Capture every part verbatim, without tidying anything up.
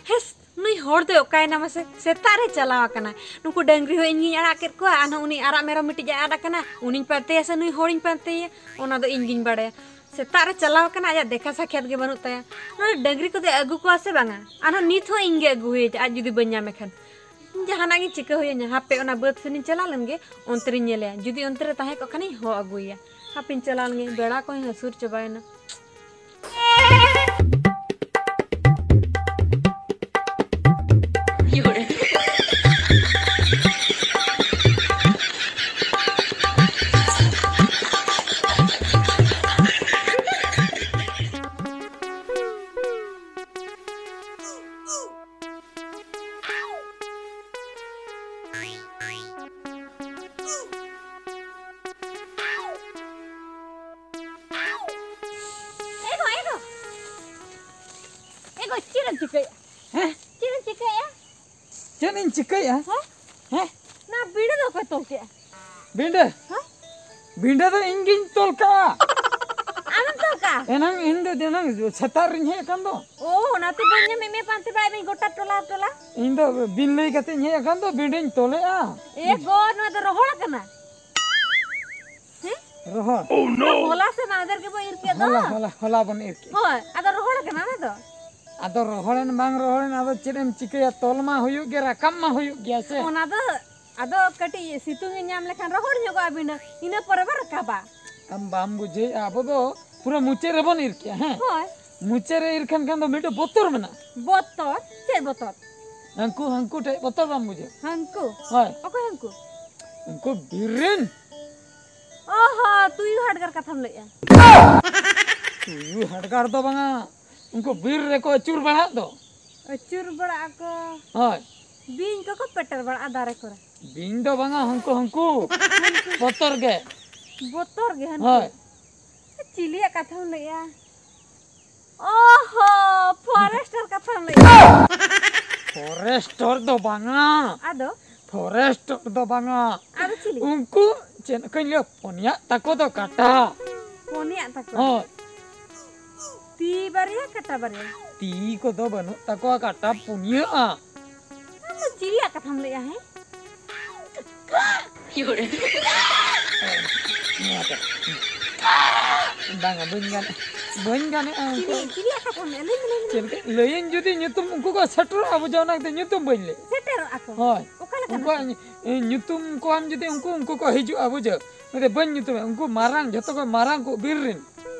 ᱦᱮᱸᱥ, ᱱᱩᱭ ᱦᱚᱲ ᱫᱚᱭ ᱚᱠᱟᱭᱮᱱᱟ ᱢᱟᱥᱮ? ᱥᱮᱛᱟᱜ ᱨᱮ ᱪᱟᱞᱟᱣ ᱟᱠᱟᱱᱟᱭ᱾ ᱱᱩᱠᱩ ᱰᱟᱹᱝᱨᱤ ᱦᱚᱸ ᱤᱧ ᱜᱤᱧ ᱟᱲᱟᱜ ᱠᱮᱫ ᱠᱚᱣᱟ, ᱟᱨᱦᱚᱸ ᱩᱱᱤ ᱟᱨᱟᱜ ᱢᱮᱨᱚᱢ ᱢᱤᱫᱴᱤᱡ ᱮ ᱟᱫ ᱟᱠᱟᱱᱟ, ᱩᱱᱤᱧ ᱯᱟᱱᱛᱮᱭᱟ ᱥᱮ ᱱᱩᱭ ᱦᱚᱲᱤᱧ ᱯᱟᱱᱛᱮᱭᱟ, ᱚᱱᱟ ᱫᱚ ᱤᱧ ᱜᱤᱧ ᱵᱟᱲᱟᱭᱟ᱾ ᱥᱮᱛᱟᱜ ᱨᱮ ᱪᱟᱞᱟᱣ ᱟᱠᱟᱱᱟ, ᱟᱭᱟᱜ ᱫᱮᱠᱷᱟ ᱥᱟᱠᱷᱭᱟᱛ ᱜᱮ ᱵᱟᱹᱱᱩᱜ ᱛᱟᱭᱟ᱾ ᱱᱚᱰᱮ ᱰᱟᱹᱝᱨᱤ ᱠᱚᱫᱚᱭ ᱟᱹᱜᱩ ᱠᱚᱣᱟ ᱥᱮ ᱵᱟᱝᱟ? ᱟᱨᱦᱚᱸ ᱱᱤᱛ ᱦᱚᱸ ᱤᱧ ᱜᱮ ᱟᱹᱜᱩ ᱦᱩᱭ ᱟᱡ ᱡᱩᱫᱤ ᱵᱟᱹᱧ ᱧᱟᱢᱮ ᱠᱷᱟᱱ᱾ ᱡᱟᱦᱟᱱᱟᱜ ᱜᱤᱧ ᱪᱤᱠᱟᱹ ᱦᱩᱭᱟᱹᱧᱟ, ᱦᱟᱯᱮ ᱚᱱᱟ ᱵᱟᱹᱫᱽ ᱥᱮᱱᱤᱧ ᱪᱟᱞᱟᱣ ᱞᱮᱱ ᱜᱮ, ᱚᱱᱛᱮ ᱨᱤᱧ ᱧᱮᱞᱮᱭᱟ, ᱡᱩᱫᱤ ᱚᱱᱛᱮ ᱨᱮ ᱛᱟᱦᱮᱸ ᱠᱚᱜ ᱠᱷᱟᱱᱤᱧ ᱦᱚᱦᱚ ᱟᱹᱜᱩᱭᱮᱭᱟ᱾ ᱦᱟᱯᱮᱧ ᱪᱟᱞᱟᱣ ᱞᱮᱱ ᱜᱮ, ᱵᱮᱲᱟ ᱠᱚᱦᱚᱸ ᱦᱟᱹᱥᱩᱨ ᱪᱟᱵᱟᱭᱮᱱᱟ᱾ ᱮ ᱜᱚ, ᱮ ᱜᱚ᱾ ᱮ ᱜᱚ, ᱪᱮᱫ ᱮᱢ ᱪᱤᱠᱟᱹᱭᱮᱫᱼᱟ? ᱦᱮᱸ? ᱪᱮᱫ ᱮᱢ ᱪᱤᱠᱟᱹᱭᱮᱫᱼᱟ? ᱪᱮᱫ ᱤᱧ ᱪᱤᱠᱟᱹᱭᱮᱫᱼᱟ? ᱦᱮᱸ? ᱦᱮᱸ? ᱚᱱᱟ ᱵᱤᱸᱰᱟᱹ ᱫᱚ ᱚᱠᱚᱭ ᱛᱚᱞ ᱠᱮᱫᱼᱟ? ᱵᱤᱸᱰᱟᱹ? ᱦᱮᱸ? ᱵᱤᱸᱰᱟᱹ ᱫᱚ ᱤᱧ ᱜᱤᱧ ᱛᱚᱞ ᱠᱟᱜᱼᱟ᱾ ᱟᱢᱮᱢ ᱛᱚᱞ ᱠᱟᱜᱼᱟ? ᱮᱱᱟᱝ ᱤᱧ ᱫᱚ ᱮᱱᱟᱝ ᱥᱮᱛᱟᱜ ᱨᱤᱧ ᱦᱮᱡ ᱟᱠᱟᱱ ᱫᱚ᱾ ᱚ, ᱚᱱᱟᱛᱮ ᱵᱟᱹᱧ ᱧᱟᱢᱮᱫ ᱢᱮᱭᱟ ᱯᱟᱱᱛᱮ ᱵᱟᱲᱟᱭᱮᱫ ᱢᱮᱭᱟ ᱜᱚᱴᱟ ᱴᱚᱞᱟ ᱴᱚᱞᱟ᱾ ᱤᱧ ᱫᱚ ᱵᱤᱱ ᱞᱟᱹᱭ ᱠᱟᱛᱮᱧ ᱦᱮᱡ ᱟᱠᱟᱱ ᱫᱚ, ᱵᱤᱸᱰᱟᱹᱧ ᱛᱚᱞᱮᱜᱼᱟ᱾ ᱮ ᱜᱚ, ᱱᱚᱣᱟ ᱫᱚ ᱨᱚᱦᱚᱲ ᱠᱟᱱᱟ᱾ ᱦᱮᱸ? ᱨᱚᱦᱚᱲ᱾ ᱦᱚᱞᱟ ᱥᱮ ᱢᱟᱦᱫᱮᱨ ᱜᱮᱵᱚ ᱤᱨ ᱠᱮᱫ ᱫᱚ᱾ ᱦᱚᱞᱟ, ᱦᱚᱞᱟ, ᱦᱚᱞᱟ ᱵᱚᱱ ᱤᱨ ᱠᱮᱫ᱾ ᱦᱳᱭ, ᱟᱫᱚ ᱨᱚᱦᱚᱲ ᱠᱟᱱᱟ ᱚᱱᱟ ᱫᱚ᱾ ᱟᱫᱚ ᱨᱚᱦᱚᱲᱮᱱ ᱵᱟᱝ ᱨᱚᱦᱚᱲᱮᱱ, ᱟᱫᱚ ᱪᱮᱫ ᱮᱢ ᱪᱤᱠᱟᱹᱭᱟ, ᱛᱚᱞ ᱢᱟ ᱦᱩᱭᱩᱜ ᱜᱮ, ᱨᱟᱠᱟᱵ ᱢᱟ ᱦᱩᱭᱩᱜ ᱜᱮᱭᱟ ᱥᱮ᱾ ᱚᱱᱟ ᱫᱚ ᱟᱫᱚ ᱠᱟᱹᱴᱤᱡ ᱥᱤᱛᱩᱝ ᱮ ᱧᱟᱢ ᱞᱮᱠᱷᱟᱱ ᱨᱚᱦᱚᱲ ᱧᱚᱜᱚᱜᱼᱟ ᱵᱤᱸᱰᱟᱹ, ᱤᱱᱟᱹ ᱯᱚᱨᱮ ᱵᱚ ᱨᱟᱠᱟᱵᱟ᱾ ᱟᱢ ᱵᱟᱢ ᱵᱩᱡᱷᱟᱹᱣᱮᱫᱼᱟ, ᱟᱵᱚ ᱫᱚ ᱯᱩᱨᱟᱹ ᱢᱩᱪᱟᱹᱫ ᱨᱮᱵᱚᱱ ᱤᱨ ᱠᱮᱜᱼᱟ, ᱦᱮᱸ? ᱦᱳᱭ᱾ ᱢᱩᱪᱟᱹᱫ ᱨᱮ ᱤᱨ ᱠᱷᱟᱱ, ᱠᱷᱟᱱ ᱫᱚ ᱢᱤᱫᱴᱮᱡ ᱵᱚᱛᱚᱨ ᱢᱮᱱᱟᱜᱼᱟ᱾ ᱵᱚᱛᱚᱨ? ᱪᱮᱫ ᱵᱚᱛᱚᱨ? ᱦᱟᱹᱱᱠᱩ, ᱦᱟᱹᱱᱠᱩ ᱴᱷᱮᱡ ᱵᱚᱛᱚᱨ ᱵᱟᱢ ᱵᱩᱡᱷᱟᱹᱣᱟ? ᱦᱟᱹᱱᱠᱩ? ᱦᱳᱭ᱾ ᱚᱠᱚᱭ ᱦᱟᱹᱱᱠᱩ? ᱩᱱᱠᱩ ᱵᱤᱨ ᱨᱮᱱ᱾ ᱚ ᱦᱚ, ᱛᱩᱭᱩ ᱦᱟᱰᱜᱟᱨ ᱠᱟᱛᱷᱟᱢ ᱞᱟᱹᱭᱮᱜᱼᱟ? ᱛᱩᱭᱩ ᱦᱟᱰᱜᱟᱨ ᱫᱚ ᱵᱟᱝᱟ, ᱩᱱᱠᱩ ᱵᱤᱨ ᱨᱮᱠᱚ ᱟᱹᱪᱩᱨ ᱵᱟᱲᱟᱜ ᱫᱚ᱾ ᱟᱹᱪᱩᱨ ᱵᱟᱲᱟᱜ ᱟᱠᱚ᱾ ᱦᱳᱭ᱾ ᱵᱤᱧ ᱠᱚᱠᱚ ᱯᱮᱴᱮᱨ ᱵᱟᱲᱟᱜᱼᱟ ᱫᱟᱨᱮ ᱠᱚᱨᱮ᱾ ᱵᱤᱧ ᱫᱚ ᱵᱟᱝᱟ, ᱦᱟᱹᱱᱠᱩ, ᱦᱟᱹᱱᱠᱩ᱾ ᱵᱚᱛᱚᱨ ᱜᱮ᱾ ᱵᱚᱛᱚᱨ ᱜᱮ ᱦᱟᱹᱱᱠᱩ? ᱦᱳᱭ᱾ ᱪᱤᱞᱤᱭᱟᱜ ᱠᱟᱛᱷᱟᱢ ᱞᱟᱹᱭᱮᱜᱼᱟ? ᱚ ᱦᱚ, ᱯᱷᱚᱨᱮᱥᱴᱟᱨ ᱠᱟᱛᱷᱟᱢ ᱞᱟᱹᱭᱮᱜᱼᱟ? ᱯᱷᱚᱨᱮᱥᱴᱚᱨ ᱫᱚ ᱵᱟᱝᱟ᱾ ᱟᱫᱚ? ᱯᱷᱚᱨᱮᱥᱴᱚᱨ ᱫᱚ ᱵᱟᱝᱟ᱾ ᱟᱫᱚ ᱪᱤᱞᱤ? ᱩᱱᱠᱩ ᱪᱮᱫ ᱠᱚᱧ ᱞᱟᱹᱭᱟ, ᱯᱚᱱᱭᱟᱜ ᱛᱟᱠᱚ ᱫᱚ ᱠᱟᱴᱟ᱾ ᱯᱩᱱᱭᱟᱜ ᱛᱟᱠᱚ? ᱦᱳᱭ᱾ ᱛᱤ ᱵᱟᱨᱭᱟ, ᱠᱟᱴᱟ ᱵᱟᱨᱭᱟ? ᱛᱤ ᱠᱚᱫᱚ ᱵᱟᱹᱱᱩᱜ ᱛᱟᱠᱚᱣᱟ, ᱠᱟᱴᱟ ᱯᱩᱱᱭᱟᱹᱜᱼᱟ᱾ ᱟᱢ ᱫᱚ ᱪᱤᱞᱤᱭᱟᱜ ᱠᱟᱛᱷᱟᱢ ᱞᱟᱹᱭᱮᱜᱼᱟ, ᱦᱮᱸ? ᱵᱟᱝᱟ, ᱵᱟᱹᱧ ᱜᱟᱱ, ᱵᱟᱹᱧ ᱜᱟᱱᱮᱜᱼᱟ ᱩᱱᱠᱩ᱾ ᱪᱤᱞᱤ, ᱪᱤᱞᱤᱭᱟᱜ ᱠᱟᱛᱷᱟᱢ ᱞᱟᱹᱭᱮᱜᱼᱟ? ᱞᱟᱹᱭ ᱢᱮ, ᱞᱟᱹᱭ ᱢᱮ᱾ ᱪᱮᱫ ᱞᱮᱠᱟ? ᱞᱟᱹᱭᱟᱹᱧ ᱡᱩᱫᱤ ᱧᱩᱛᱩᱢ ᱩᱱᱠᱩ ᱠᱚ ᱥᱮᱴᱮᱨᱚᱜᱼᱟ, ᱵᱩᱡᱷᱟᱹᱣ, ᱚᱱᱟ ᱠᱷᱟᱹᱛᱤᱨ ᱧᱩᱛᱩᱢ ᱵᱟᱹᱧ ᱞᱟᱹᱭ᱾ ᱥᱮᱴᱮᱨᱚᱜᱼᱟ ᱠᱚ? ᱦᱳᱭ᱾ ᱚᱠᱟ ᱞᱮᱠᱟᱱᱟᱜ? ᱩᱱᱠᱩᱣᱟᱜ ᱧᱩ-, ᱧᱩᱛᱩᱢ ᱠᱚᱣᱟᱢ ᱡᱩᱫᱤ ᱩᱱᱠᱩ, ᱩᱱᱠᱩ ᱠᱚ ᱦᱤᱡᱩᱜᱼᱟ, ᱵᱩᱡᱷᱟᱹᱣ᱾ ᱢᱮᱱᱫᱟᱹᱧ, ᱵᱟᱹᱧ ᱧᱩᱛᱩᱢᱮᱫ, ᱩᱱᱠᱩ ᱢᱟᱨᱟᱝ, ᱡᱷᱚᱛᱚ ᱠᱷᱚᱱ ᱢᱟᱨᱟᱝ ᱠᱚ ᱵᱤᱨ ᱨᱮᱱ᱾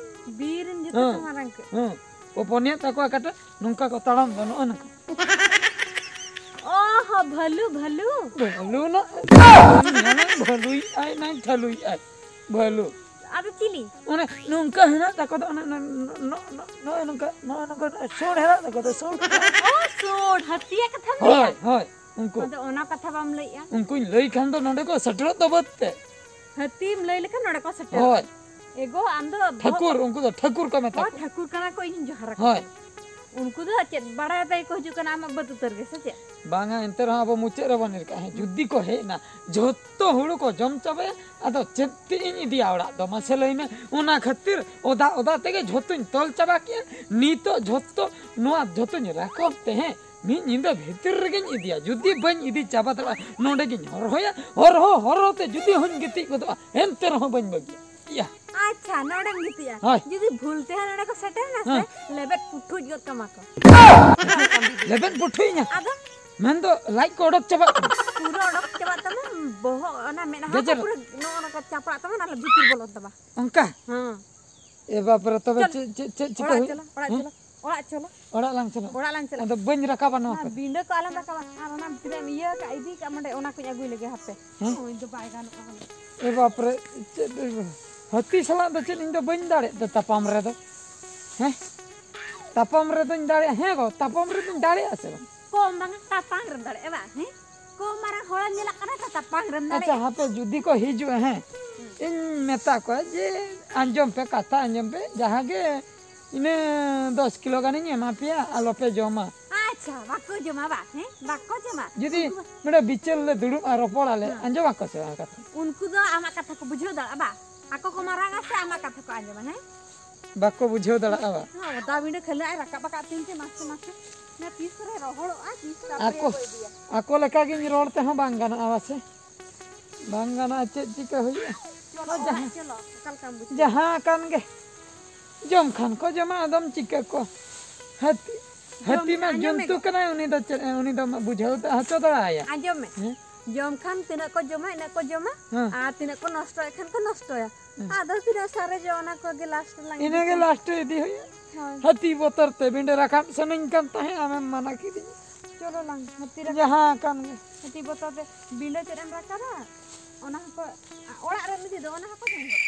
ᱵᱤᱨ ᱨᱮᱱ ᱡᱷᱚᱛᱚ ᱦᱮᱸ᱾ ᱠᱷᱚᱱ ᱢᱟᱨᱟᱝ ᱠᱚ? ᱦᱮᱸ᱾ ᱯᱚᱯᱚᱱᱤᱭᱟᱹ ᱛᱟᱠᱚᱣᱟ ᱠᱟᱴᱟ ᱱᱚᱝᱠᱟ ᱠᱚ ᱛᱟᱲᱟᱢ ᱫᱟ, ᱱᱚᱜᱼᱚ ᱱᱚᱝᱠᱟ᱾ ᱚ ᱦᱚ, ᱵᱷᱟᱞᱩ, ᱵᱷᱟᱞᱩ᱾ ᱵᱷᱟᱞᱩ ᱱᱟ-, ᱵᱷᱟᱞᱩᱭ ᱟᱭ ᱱᱟᱭ, ᱵᱷᱟᱞᱩᱭ ᱟᱭ, ᱵᱷᱟᱞᱩ᱾ ᱟᱫᱚ ᱪᱤᱞᱤ? ᱚᱱᱮ ᱱᱚᱝᱠᱟ ᱦᱮᱱᱟᱜ ᱛᱟᱠᱚ ᱫᱚ, ᱚᱱᱮ ᱱᱚ-, ᱱᱚ-, ᱱᱚ-, ᱱᱚᱜᱼᱚᱭ ᱱᱚᱝᱠᱟ, ᱱᱚᱜᱼᱚᱭ ᱱᱚᱝᱠᱟ ᱥᱩᱲ ᱦᱮᱱᱟᱜ ᱛᱟᱠᱚ ᱫᱚ, ᱥᱩᱲ᱾ ᱚ, ᱥᱩᱲ, ᱦᱟᱹᱛᱤᱭᱟᱜ ᱠᱟᱛᱷᱟᱢ ᱞᱟᱹᱭᱟ? ᱦᱳᱭ, ᱦᱳᱭ, ᱩᱱᱠᱩ᱾ ᱟᱫᱚ ᱚᱱᱟ ᱠᱟᱛᱷᱟ ᱵᱟᱢ ᱞᱟᱹᱭᱮᱜᱼᱟ? ᱩᱱᱠᱩᱧ ᱞᱟᱹᱭ ᱠᱷᱟᱱ ᱫᱚ ᱱᱚᱰᱮ ᱠᱚ ᱥᱮᱴᱮᱨᱚᱜ ᱫᱚ ᱵᱟᱹᱫᱽ ᱛᱮ᱾ ᱦᱟᱹᱛᱤᱢ ᱞᱟᱹᱭ ᱞᱮᱠᱷᱟᱱ ᱱᱚᱰᱮ ᱠᱚ ᱥᱮᱴᱮᱨᱚᱜᱼᱟ᱾ ᱦᱳᱭ᱾ ᱮᱜᱳ, ᱟᱢ ᱫᱚ ᱵᱚᱦᱚᱜ ᱴᱷᱟᱹᱠᱩᱨ, ᱩᱱᱠᱩ ᱫᱚ ᱴᱷᱟᱹᱠᱩᱨ ᱠᱚ ᱢᱮᱛᱟ ᱦᱳᱭ, ᱠᱚᱣᱟ᱾ ᱴᱷᱟᱹᱠᱩᱨ ᱠᱟᱱᱟ ᱠᱚ, ᱤᱧ ᱡᱚᱦᱟᱨ ᱟᱠᱚ ᱦᱳᱭ᱾ ᱠᱟᱱᱟ᱾ ᱩᱱᱠᱩ ᱫᱚ ᱪᱮᱫ ᱵᱟᱲᱟᱭ ᱛᱮᱜᱮ ᱠᱚ ᱦᱤᱡᱩᱜ ᱠᱟᱱᱟ ᱟᱢᱟᱜ ᱵᱟᱹᱫᱽ ᱩᱛᱟᱹᱨ ᱜᱮ, ᱥᱮ ᱪᱮᱫ? ᱵᱟᱝᱟ, ᱮᱱᱛᱮ ᱨᱮᱦᱚᱸ ᱟᱵᱚ ᱢᱩᱪᱟᱹᱫ ᱨᱮᱵᱚᱱ ᱧᱮᱞ ᱠᱟᱜᱼᱟ᱾ ᱦᱮᱸ, ᱡᱩᱫᱤ ᱠᱚ ᱦᱮᱡ ᱮᱱᱟ, ᱡᱷᱚᱛᱚ ᱦᱩᱲᱩ ᱠᱚ ᱡᱚᱢ ᱪᱟᱵᱟᱭᱟ, ᱟᱫᱚ ᱪᱮᱫ ᱛᱮ ᱤᱧ ᱤᱫᱤᱭᱟ ᱚᱲᱟᱜ ᱫᱚ? ᱢᱟᱥᱮ ᱞᱟᱹᱭ ᱢᱮ᱾ ᱚᱱᱟ ᱠᱷᱟᱹᱛᱤᱨ ᱚᱫᱟ ᱚᱫᱟ ᱛᱮᱜᱮ ᱡᱷᱚᱛᱚᱧ ᱛᱚᱞ ᱪᱟᱵᱟ ᱠᱮᱜᱼᱟ᱾ ᱱᱤᱛᱚᱜ ᱡᱷᱚᱛᱚ ᱱᱚᱣᱟ ᱡᱷᱚᱛᱚᱧ ᱨᱟᱠᱟᱵ ᱛᱮ, ᱦᱮᱸ, ᱢᱤᱫ ᱧᱤᱫᱟᱹ ᱵᱷᱤᱛᱤᱨ ᱨᱮᱜᱮᱧ ᱤᱫᱤᱭᱟ᱾ ᱡᱩᱫᱤ ᱵᱟᱹᱧ ᱤᱫᱤ ᱪᱟᱵᱟ ᱫᱟᱲᱮᱭᱟᱜᱼᱟ, ᱱᱚᱰᱮ ᱜᱤᱧ ᱦᱚᱨᱦᱚᱭᱟ, ᱦᱚᱨᱦᱚ ᱦᱚᱨᱦᱚ ᱛᱮ ᱡᱩᱫᱤ ᱦᱚᱸᱧ ᱜᱤᱛᱤᱡ ᱜᱚᱫᱚᱜᱼᱟ, ᱮᱱᱛᱮ ᱨᱮᱦᱚᱸ ᱵᱟᱹᱧ ᱵᱟᱹᱜᱤᱭᱟ᱾ ᱤᱭᱟ᱾ ᱟᱪᱪᱷᱟ, ᱱᱚᱰᱮᱢ ᱜᱤᱛᱤᱡᱼᱟ᱾ ᱦᱳᱭ᱾ ᱡᱩᱫᱤ ᱵᱷᱩᱞ ᱛᱮ ᱦᱟᱸᱜ ᱱᱚᱰᱮ ᱠᱚ ᱥᱮᱴᱮᱨ ᱮᱱᱟ ᱥᱮ, ᱦᱮᱸ᱾ ᱞᱮᱵᱮᱫ ᱯᱩᱴᱷᱩᱡ ᱜᱚᱫ ᱠᱟᱢᱟ ᱠᱚ᱾ ᱞᱮᱵᱮᱫ ᱯᱩᱴᱷᱩᱡ ᱤᱧᱟ? ᱟᱫᱚ? ᱢᱮᱱᱫᱚ ᱞᱟᱡ ᱠᱚ ᱚᱰᱚᱠ ᱪᱟᱵᱟᱜ ᱛᱟᱢᱟ᱾ ᱯᱩᱨᱟᱹ ᱚᱰᱚᱠ ᱪᱟᱵᱟᱜ ᱛᱟᱢᱟ, ᱵᱚᱦᱚᱜ, ᱚᱱᱟ ᱢᱮᱫᱦᱟ ᱠᱚ ᱜᱮᱡᱮᱨ᱾ ᱯᱩᱨᱟᱹ ᱱᱚᱜᱼᱚ ᱱᱚᱝᱠᱟ ᱪᱟᱯᱲᱟᱜ ᱛᱟᱢᱟ, ᱚᱱᱟ ᱵᱷᱤᱛᱤᱨ ᱵᱚᱞᱚᱱ ᱛᱟᱢᱟ᱾ ᱚᱱᱠᱟ? ᱦᱮᱸ᱾ ᱮ ᱵᱟᱯ ᱨᱮ, ᱛᱚᱵᱮ ᱪᱚᱞ, ᱪᱮᱫ, ᱪᱮᱫ, ᱪᱮᱫ ᱪᱤᱠᱟᱹ ᱚᱲᱟᱜ ᱦᱩᱭᱩᱜᱼᱟ? ᱪᱚᱞᱚ, ᱚᱲᱟᱜ ᱦᱮᱸ? ᱪᱚᱞᱚ, ᱚᱲᱟᱜ ᱪᱚᱞᱚ᱾ ᱚᱲᱟᱜ ᱞᱟᱝ ᱪᱟᱞᱟᱜᱼᱟ᱾ ᱚᱲᱟᱜ ᱞᱟᱝ ᱪᱟᱞᱟᱜᱼᱟ᱾ ᱟᱫᱚ ᱵᱟᱹᱧ ᱨᱟᱠᱟᱵᱟ ᱱᱚᱣᱟ ᱚᱱᱟ ᱠᱚᱫᱚ᱾ ᱵᱤᱸᱰᱟᱹ ᱠᱚ ᱟᱞᱚᱢ ᱨᱟᱠᱟᱵᱟ᱾ ᱟᱨ ᱚᱱᱟ ᱛᱤᱱᱟᱹᱜ ᱮᱢ ᱤᱭᱟᱹ ᱟᱠᱟᱫ, ᱤᱫᱤ ᱠᱟᱜ ᱢᱟᱱᱮ, ᱚᱱᱟ ᱠᱚᱧ ᱟᱹᱜᱩᱭ ᱞᱮᱜᱮ ᱦᱟᱯᱮ᱾ ᱦᱮᱸ? ᱚ, ᱤᱧ ᱫᱚ ᱵᱟᱭ ᱜᱟᱱᱚᱜᱼᱟ᱾ ᱮ ᱵᱟᱯ ᱨᱮ, ᱪᱮᱫ, ᱦᱟᱹᱛᱤ ᱥᱟᱞᱟᱜ ᱫᱚ ᱪᱮᱫ ᱤᱧ ᱫᱚ ᱵᱟᱹᱧ ᱫᱟᱲᱮᱭᱟᱜ ᱫᱚ ᱛᱟᱯᱟᱢ ᱨᱮᱫᱚ? ᱦᱮᱸ? ᱛᱟᱯᱟᱢ ᱨᱮᱫᱚᱧ ᱫᱟᱲᱮᱭᱟᱜᱼᱟ᱾ ᱦᱮᱸ ᱜᱚ, ᱛᱟᱯᱟᱢ ᱨᱮᱫᱚᱧ ᱫᱟᱲᱮᱭᱟᱜᱼᱟ ᱥᱮ ᱵᱟᱝ? ᱠᱚᱢ ᱵᱟᱝᱟ, ᱛᱟᱯᱟᱢ ᱨᱮᱢ ᱫᱟᱲᱮᱭᱟᱜᱼᱟ ᱵᱟᱝ? ᱦᱮᱸ? ᱠᱚᱢ ᱢᱟᱨᱟᱝ ᱦᱚᱲᱮᱢ ᱧᱮᱞᱚᱜ ᱠᱟᱱᱟ ᱛᱚ, ᱛᱟᱯᱟᱢ ᱨᱮᱢ ᱟᱪᱪᱷᱟ, ᱫᱟᱲᱮᱭᱟᱜᱼᱟ᱾ ᱦᱟᱯᱮ ᱡᱩᱫᱤ ᱠᱚ ᱦᱤᱡᱩᱜᱼᱟ, ᱦᱮᱸ, ᱦᱩᱸ᱾ ᱤᱧ ᱢᱮᱛᱟ ᱠᱚᱣᱟ ᱡᱮ, "ᱟᱸᱡᱚᱢ ᱯᱮ, ᱠᱟᱛᱷᱟ ᱟᱸᱡᱚᱢ ᱯᱮ, ᱡᱟᱦᱟᱸ ᱜᱮ ᱤᱱᱟᱹ ᱫᱚᱥ ᱠᱤᱞᱳ ᱜᱟᱱᱤᱧ ᱮᱢᱟ ᱯᱮᱭᱟ, ᱟᱞᱚ ᱯᱮ ᱡᱚᱢᱟ᱾" ᱟᱪᱪᱷᱟ, ᱵᱟᱠᱚ ᱡᱚᱢᱟ ᱵᱟ? ᱦᱮᱸ, ᱵᱟᱠᱚ ᱡᱚᱢᱟ᱾ ᱡᱩᱫᱤ ᱩᱱᱠᱩ ᱱᱚᱰᱮ ᱵᱤᱪᱟᱹᱨ ᱞᱮ ᱫᱩᱲᱩᱵᱼᱟ, ᱨᱚᱯᱚᱲᱟᱞᱮ, ᱦᱮᱸ᱾ ᱟᱸᱡᱚᱢᱟᱠᱚ ᱥᱮ ᱵᱟᱝ ᱠᱟᱛᱷᱟ? ᱩᱱᱠᱩ ᱫᱚ ᱟᱢᱟᱜ ᱠᱟᱛᱷᱟ ᱠᱚ ᱵᱩᱡᱷᱟᱹᱣ ᱫᱟᱲᱮᱭᱟᱜᱼᱟ ᱵᱟ? ᱟᱠᱚ ᱠᱚ ᱢᱟᱨᱟᱝᱟ ᱥᱮ ᱟᱢᱟᱜ ᱠᱟᱛᱷᱟ ᱠᱚ ᱟᱸᱡᱚᱢᱟ? ᱦᱮᱸ, ᱵᱟᱠᱚ ᱵᱩᱡᱷᱟᱹᱣ ᱫᱟᱲᱮᱭᱟᱜᱼᱟ ᱵᱟ᱾ ᱦᱮᱸ, ᱚᱫᱟ ᱵᱤᱸᱰᱟᱹ ᱠᱷᱟᱹᱞᱟᱹᱜ ᱟᱭ ᱨᱟᱠᱟᱵ ᱟᱠᱟᱫ ᱛᱤᱧ ᱛᱮ ᱢᱟᱥᱮ ᱢᱟᱥᱮ᱾ ᱚᱱᱟ ᱛᱤᱥ ᱨᱮ ᱨᱚᱦᱚᱲᱚᱜᱼᱟ, ᱛᱤᱥ ᱛᱟᱨᱯᱚᱨᱮ ᱟᱠᱚ ᱠᱚ ᱤᱫᱤᱭᱟ᱾ ᱟᱠᱚ ᱞᱮᱠᱟ ᱜᱤᱧ ᱨᱚᱲ ᱛᱮᱦᱚᱸ ᱵᱟᱝ ᱜᱟᱱᱚᱜᱼᱟ ᱵᱟ ᱥᱮ? ᱵᱟᱝ ᱜᱟᱱᱚᱜᱼᱟ, ᱪᱮᱫ ᱪᱤᱠᱟᱹ ᱦᱩᱭᱩᱜᱼᱟ? ᱪᱚᱞᱚ, ᱚ, ᱚᱲᱟᱜ ᱡᱟᱦᱟᱸ ᱪᱚᱞᱚ, ᱚᱠᱟ ᱞᱮᱠᱟᱢ ᱵᱩᱡᱷᱟᱹᱣ? ᱡᱟᱦᱟᱸ ᱟᱠᱟᱱ ᱜᱮ ᱡᱚᱢ ᱠᱷᱟᱱ ᱠᱚ ᱡᱚᱢᱟ, ᱟᱫᱚᱢ ᱪᱤᱠᱟᱹ ᱠᱚ᱾ ᱦᱟᱹᱛᱤ, ᱡᱚᱢ ᱦᱟᱹᱛᱤ ᱢᱟ ᱟᱸᱡᱚᱢ ᱢᱮ ᱡᱚᱱᱛᱩ ᱜᱮ᱾ ᱠᱟᱱᱟᱭ, ᱩᱱᱤ ᱫᱚ ᱪᱮᱫ, ᱩᱱᱤ ᱫᱚ ᱵᱩᱡᱷᱟᱹᱣ ᱫᱚ ᱦᱚᱪᱚ ᱫᱟᱲᱮᱭᱟᱭᱟ᱾ ᱟᱸᱡᱚᱢ ᱢᱮ᱾ ᱦᱮᱸ? ᱡᱚᱢ ᱠᱷᱟᱱ ᱛᱤᱱᱟᱹᱜ ᱠᱚ ᱡᱚᱢᱟ, ᱤᱱᱟᱹᱜ ᱠᱚ ᱡᱚᱢᱟ᱾ ᱦᱮᱸ᱾ ᱟᱨ ᱛᱤᱱᱟᱹᱜ ᱠᱚ ᱱᱚᱥᱴᱚᱭᱮᱫ ᱠᱷᱟᱱ ᱠᱚ ᱱᱚᱥᱴᱚᱭᱟ᱾ ᱦᱮᱸ᱾ ᱟᱫᱚ ᱛᱤᱱᱟᱹᱜ ᱥᱟᱨᱮᱡᱚᱜ, ᱚᱱᱟ ᱠᱚᱜᱮ ᱞᱟᱥᱴ ᱨᱮᱞᱟᱝ ᱤᱱᱟᱹᱜᱮ ᱤᱫᱤ ᱠᱟᱜᱼᱟ᱾ ᱞᱟᱥᱴ ᱨᱮ ᱤᱫᱤ ᱦᱩᱭᱩᱜᱼᱟ᱾ ᱦᱳᱭ᱾ ᱦᱟᱹᱛᱤ ᱵᱚᱛᱚᱨ ᱛᱮ ᱵᱤᱸᱰᱟᱹ ᱨᱟᱠᱟᱵ ᱥᱟᱱᱟᱧ ᱠᱟᱱ ᱛᱟᱦᱮᱸᱫ, ᱟᱢᱮᱢ ᱢᱟᱱᱟ ᱠᱤᱫᱤᱧᱟ᱾ ᱪᱚᱞᱚ ᱞᱟᱝ ᱦᱟᱹᱛᱤ ᱨᱟᱠᱟᱵ᱾ ᱡᱟᱦᱟᱸ ᱟᱠᱟᱱ ᱜᱮ᱾ ᱦᱟᱹᱛᱤ ᱵᱚᱛᱚᱨ ᱛᱮ ᱵᱤᱸᱰᱟᱹ ᱪᱮᱫ ᱮᱢ ᱨᱟᱠᱟᱵᱟ? ᱚᱱᱟ ᱦᱚᱸᱠᱚ, ᱚᱲᱟᱜ ᱨᱮᱢ ᱤᱫᱤ ᱫᱚ, ᱚᱱᱟ ᱦᱚᱸᱠᱚ ᱡᱚᱢ ᱜᱚᱫ᱾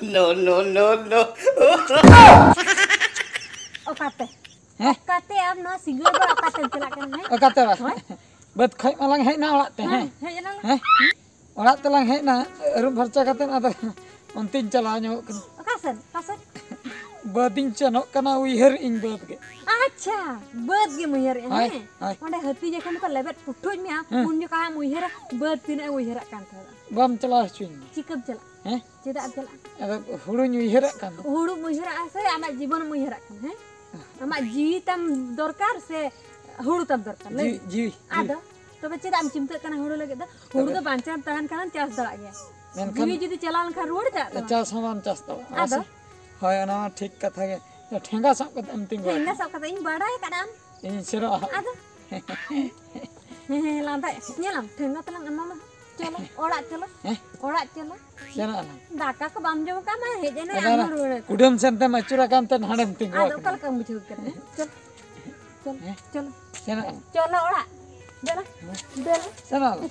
No, no, no, no. ᱚᱠᱟᱛᱮ? ᱦᱮᱸ? ᱚᱠᱟᱛᱮ ᱟᱢ ᱱᱚᱣᱟ ᱥᱤᱸᱜᱟᱹᱲ ᱵᱮᱲᱟ ᱚᱠᱟᱛᱮᱢ ᱪᱟᱞᱟᱜ ᱠᱟᱱᱟ, ᱦᱮᱸ? ᱚᱠᱟᱛᱮ ᱵᱟᱝ? ᱦᱳᱭ᱾ ᱵᱟᱹᱫᱽ ᱠᱷᱚᱡ ᱢᱟᱞᱟᱝ ᱦᱮᱡ ᱮᱱᱟ ᱚᱲᱟᱜ ᱛᱮ, ᱦᱮᱸ? ᱦᱮᱸ, ᱦᱮᱡ ᱮᱱᱟᱞᱮ᱾ ᱦᱮᱸ? ᱚᱲᱟᱜ ᱛᱮᱞᱟᱝ ᱦᱮᱡ ᱮᱱᱟ, ᱟᱹᱨᱩᱵ ᱯᱷᱟᱨᱪᱟ ᱠᱟᱛᱮ ᱟᱫᱚ ᱚᱱᱛᱮᱧ ᱪᱟᱞᱟᱣ ᱧᱚᱜᱚᱜ ᱠᱟᱱᱟ᱾ ᱚᱠᱟ ᱥᱮᱫ? ᱚᱠᱟ ᱥᱮᱫ? ᱵᱟᱹᱫᱤᱧ ᱥᱮᱱᱚᱜ ᱠᱟᱱᱟ, ᱩᱭᱦᱟᱹᱨ ᱤᱧ ᱵᱟᱹᱫᱽ ᱜᱮ᱾ ᱟᱪᱪᱷᱟ, ᱵᱟᱹᱫᱽ ᱜᱮᱢ ᱩᱭᱦᱟᱹᱨᱮᱜᱼᱟ, ᱦᱳᱭ, ᱦᱮᱸ? ᱦᱳᱭ᱾ ᱚᱸᱰᱮ ᱦᱟᱹᱛᱤ ᱡᱚᱠᱷᱚᱱ ᱠᱚ ᱞᱮᱵᱮᱫ ᱯᱩᱴᱷᱩᱡ ᱢᱮᱭᱟ, ᱦᱮᱸ᱾ ᱩᱱ ᱡᱚᱠᱷᱟᱡ ᱮᱢ ᱩᱭᱦᱟᱹᱨᱟ, ᱵᱟᱹᱫᱽ ᱛᱤᱱᱟᱹᱜ ᱮᱢ ᱩᱭᱦᱟᱹᱨᱟᱜ ᱠᱟᱱ ᱛᱟᱦᱮᱸᱫ᱾ ᱵᱟᱢ ᱪᱟᱞᱟᱣ ᱦᱚᱪᱚᱧ᱾ ᱪᱤᱠᱟᱹᱢ ᱪᱟᱞᱟᱜᱼᱟ? ᱦᱮᱸ? ᱪᱮᱫᱟᱜ ᱮᱢ ᱪᱟᱞᱟᱜᱼᱟ? ᱟᱫᱚ ᱦᱩᱲᱩᱧ ᱩᱭᱦᱟᱹᱨᱟᱜ ᱠᱟᱱ ᱫᱚ᱾ ᱦᱩᱲᱩᱢ ᱩᱭᱦᱟᱹᱨᱟᱜᱼᱟ ᱥᱮ ᱟᱢᱟᱜ ᱡᱤᱵᱚᱱᱮᱢ ᱩᱭᱦᱟᱹᱨᱟᱜ ᱠᱟᱱᱟ, ᱦᱮᱸ? ᱟᱢᱟᱜ ᱡᱤᱣᱤ ᱛᱟᱢ ᱫᱚᱨᱠᱟᱨ ᱥᱮ ᱦᱩᱲᱩ ᱛᱟᱢ ᱫᱚᱨᱠᱟᱨ? ᱞᱟᱹᱭ ᱡᱤᱣᱤ, ᱢᱮ᱾ ᱡᱤᱣᱤ, ᱡᱤᱣᱤ᱾ ᱟᱫᱚ ᱛᱚᱵᱮ ᱪᱮᱫᱟᱜ ᱮᱢ ᱪᱤᱱᱛᱟᱹᱜ ᱠᱟᱱᱟ ᱦᱩᱲᱩ ᱞᱟᱹᱜᱤᱫ ᱫᱚ? ᱦᱩᱲᱩ ᱛᱚᱵᱮ ᱫᱚ ᱵᱟᱧᱪᱟᱣ ᱛᱟᱦᱮᱱ ᱠᱷᱟᱱᱮᱢ ᱪᱟᱥ ᱫᱟᱲᱮᱭᱟᱜ ᱜᱮᱭᱟ᱾ ᱢᱮᱱᱠᱷᱟᱱ ᱡᱤᱣᱤ ᱡᱩᱫᱤ ᱪᱟᱞᱟᱣ ᱞᱮᱱᱠᱷᱟᱱ ᱨᱩᱣᱟᱹᱲ ᱪᱟᱞᱟᱜ ᱛᱟᱢᱟ᱾ ᱪᱟᱥ ᱦᱚᱸ ᱵᱟᱢ ᱪᱟᱥ ᱫᱟᱲᱮᱭᱟᱜᱼᱟ᱾ ᱟᱫᱚ? ᱦᱮᱸ ᱥᱮ? ᱦᱳᱭ, ᱚᱱᱟ ᱢᱟ ᱴᱷᱤᱠ ᱠᱟᱛᱷᱟ ᱜᱮ᱾ ᱴᱷᱮᱸᱜᱟ ᱥᱟᱵ ᱠᱟᱛᱮ ᱮᱢ ᱛᱤᱸᱜᱩ ᱴᱷᱮᱸᱜᱟ ᱟᱠᱟᱱᱟ᱾ ᱥᱟᱵ ᱠᱟᱛᱮ ᱤᱧ ᱵᱟᱲᱟᱭ ᱟᱠᱟᱫᱼᱟ᱾ ᱤᱧ ᱥᱮᱱᱚᱜᱼᱟ ᱦᱟᱸᱜ᱾ ᱟᱫᱚ? ᱦᱮᱸ, ᱦᱮᱸ, ᱞᱟᱸᱫᱟᱭ᱾ ᱧᱮᱞᱟᱢ, ᱴᱷᱮᱸᱜᱟ ᱛᱟᱞᱟᱝ ᱮᱢᱟᱢᱟ᱾ ᱪᱚᱞᱚ, ᱚᱲᱟᱜ ᱪᱚᱞᱚ᱾ ᱦᱮᱸ? ᱚᱲᱟᱜ ᱪᱚᱞᱚ᱾ ᱥᱮᱱᱚᱜ ᱟᱞᱟᱝ᱾ ᱫᱟᱠᱟ ᱠᱚ ᱵᱟᱢ ᱡᱚᱢ ᱠᱟᱜ ᱢᱟ, ᱦᱮᱡ ᱮᱱᱟ, ᱟᱫᱚ ᱟᱨᱦᱚᱸ ᱚᱱᱟ ᱨᱩᱣᱟᱹᱲ᱾ ᱠᱩᱰᱟᱹᱢ ᱥᱮᱱ ᱛᱮᱢ ᱟᱹᱪᱩᱨ ᱟᱠᱟᱱ ᱛᱮ ᱦᱟᱸᱰᱮᱢ ᱛᱤᱸᱜᱩ ᱟᱫᱚ ᱟᱠᱟᱱᱟ᱾ ᱚᱠᱟ ᱞᱮᱠᱟᱢ ᱵᱩᱡᱷᱟᱹᱣ ᱠᱮᱫᱟ? ᱦᱮᱸ? ᱪᱚᱞᱚ, ᱪᱚᱞᱚ, ᱦᱮᱸ? ᱪᱚᱞᱚ᱾ ᱥᱮᱱᱚᱜ ᱟᱞᱟᱝ᱾ ᱪᱚᱞᱚ ᱚᱲᱟᱜ᱾ ᱫᱮᱞᱟ, ᱦᱮᱸ? ᱫᱮᱞᱟ᱾ ᱥᱮᱱᱚᱜ ᱟᱞᱟᱝ᱾